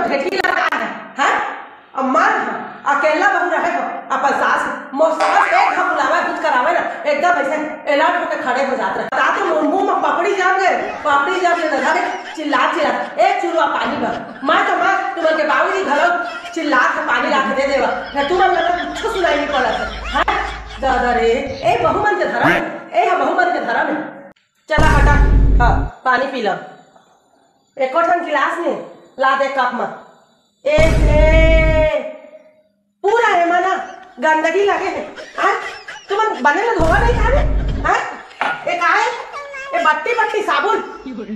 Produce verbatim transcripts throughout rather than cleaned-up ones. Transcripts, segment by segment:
भेटी लगा है, हैं? अब मन ह, अकेला बहू रहे हो, अपन सास, मोर सास एक घाव बुलावे, कुछ करावे ना, एकदम ऐसे अलर्ट होके खड़े हो जात रहे। ताते मोर मुंह में पपड़ी जम गए, पपड़ी जम गए, दादा रे, चिल्ला चिल्ला, एक चुरुआ पानी भर। मैं तो मैं, तुमन के बाबूजी घलो चिल्ला के पानी ला के दे देवा, फिर तुमन ला तो कुछ सुनाई नहीं पड़त है, हैं? दादा रे, ए बहू मन के धरम है, ए हा बहू मन के धरम है। चला हटा, हाँ, पानी पी ला। एको ठन गिलास नहीं, ला दे कप में। ए हे, पूरा एमा ना गंदगी लगे हे। हाँ? तुमन बने ल धोवा नहीं खावे? हाँ? ए का हे? ए बट्टी बट्टी साबुन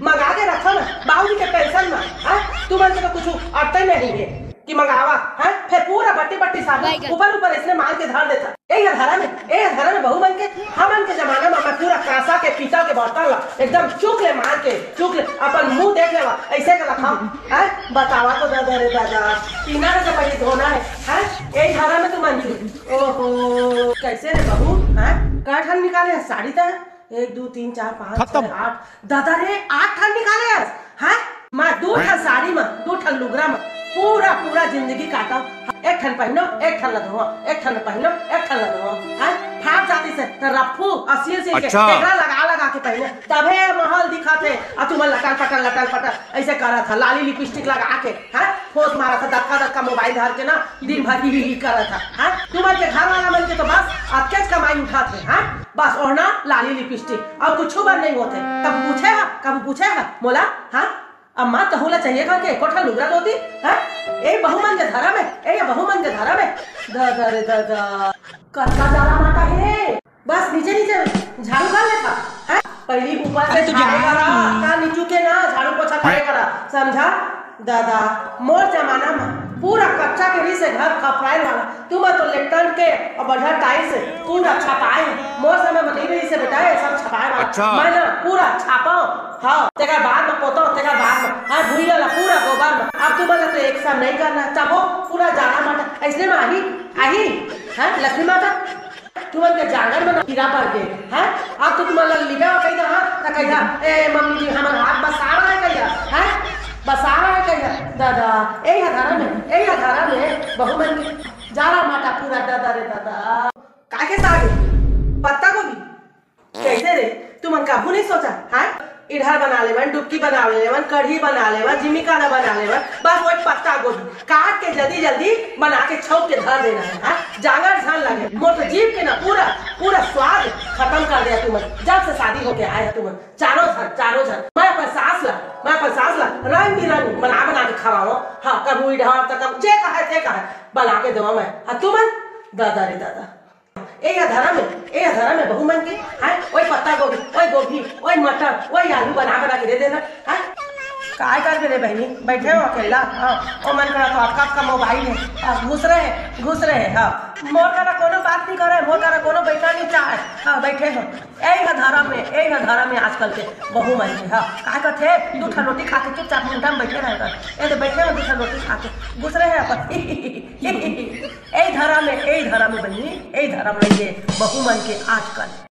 मंगा के रखो ना, बाबूजी के पेंशन में। हाँ? तुमन के तो कुछ अड़ते नहीं है कि मंगावा, हाँ? फिर पूरा बट्टी बट्टी साबुन बैगन। ऊपर ऊपर इसने मार के धर देता। ए ये धरम है, ए ये धरम है, बहू मन के, हमन के जमाना में मैं पूरा कांसा के, पीतल के बर्तन ला एकदम चुक ले मार के, चुक ले, अपन मुंह देख लेवा, ऐसे के रखा। हैं? बतावा तो दादा रे दादा, पीना है तो पहले धोना है, हैं? ए धरम है तुमन के। ओहो, कैसे रे बहू, हैं? का ठन निकाले है साड़ी तय? एक, दो, तीन, चार, पाँच, खत्म। छह, आठ। दादा रे, आठ ठन निकाले हस, हैं? मैं दू ठन साड़ी में, दू ठन लुगरा में पूरा, पूरा जिंदगी काटव। एक ठन पहिनो, एक ठन ल धोवव, एक ठन पहिनो, एक ठन ल धोवव, हैं? फाट जातिस त रफ्फू अउ सील सील के अच्छा। तेकरा लगा लगा के पहिने, तभे महल दिखत हे। अउ तुमन लटल पटल, लटल पटल ऐसे करत ह, लाली लिपस्टिक लगा के, हैं? फोस मारत ह, दक्का दक्का मोबाइल धर के ना, दिन भर ही ही ही करत ह, हैं? तुमन के घर वाला मन के तो बस अतकेच कमाई उठत हे, हैं? बस ओढ़ना, लाली लिपस्टिक, अउ कुछु बर नहीं होथे। कभू पूछे ह, कभू पूछे ह मोला, हाँ? अम्मा, तहू ला चाहिए करके एको ठन लुगरा धोती, हैं? ए बहू मन के धरम हे, ए बहू मन के धरम हे। दादा रे दादा, कतका जाड़ा माटा हे। बस नीचे नीचे झाड़ू कर लेता, हैं? पहिली ऊपर से अरे तो झाड़े जा। करा, का नीचू के ना झाड़ू पोछा करे करा, समझा? दादा, मोर जमाना में पूरा कच्चा के रहिस हे घर खपराए वाला, तुमन तो लेपटन के अउ बढ़िया टाइल्स से पूरा छपाए हे। मोर समय में नहीं रहिस हे बेटा, ये सब छपाए वाला। अच्छा। मैं ना पूरा छापव, हाँ, तेकर बाद में पोतव, तेकर बाद में, हाँ, भुइयां ला पूरा गोबर में। अब तुमन ला तो एक साथ नहीं करना, चाहो पूरा जाड़ा माटा, अइसने में आही, आही, हाँ, लक्ष्मी माता, तुमन के जांगर में ना कीड़ा पड़ गे, हैं? अब तो तुमन ला लिबे कहिदा, हाँ, त कहिदा, "ए मम्मी जी, हमर हाथ बसारा हे कहिदा, हैं? बसारा हे कहिदा।" दादा, ए हा धरम हे, ए हा धरम हे, बहू मन के जाड़ा माटा पूरा, दादा रे दादा। का के साग हे? पत्ता गोभी? कैसे रे? तुमन कभू नहीं सोचा, हैं? इडहर बना लेवन, डुबकी बना लेवन, कढ़ी बना लेवन, जिमिका ला बना लेवन, बस वही पत्ता गोभी काट के जल्दी जल्दी बना के छौंक के धर देना हे, हाँ? जांगर झन लगे, मोर तो जीभ के ना पूरा, पूरा स्वाद खतम कर दिया तुमन। जब से शादी होके आए हे तुमन, चारों झन, चारों झन, मैं अपन सास ला, मैं अपन सास ला रंग बिरंग बना बना के खवावं। हाँ, कभू इडहर त कभू जे कहे, ते कहे, बना के देवं मैं। हाँ, तुमन, दादा रे दादा। ए हा धरम हे, ए हा धरम हे बहू मन के, हैं? ओए पत्ता गोभी, ओए गोभी, ओए मटर, ओए आलू बना बना के दे देना, हैं? काय करबे रे बहिनी, बैठे हो अकेला? हाँ, ओ मन करा तो आपका, आपका मोबाइल हे, हाँ, घुस रहे, घुस रहे, हाँ। मोर करा कोनो बात नहीं करे, मोर करा कोनो बैठा नहीं चाहे, हाँ, बैठे हो। ए हा धरम हे, ए हा धरम हे आजकल के बहू मन के, हाँ। काय कथे, दू ठन रोटी खा के चुपचाप मुंडा में बैठे रहे कर। ए दे बैठे हो दू ठन रोटी खा के, घुस रहे अपन। ए धरम हे, ए धरम हे बहिनी, ए धरम हे ये बहू मन के आजकल।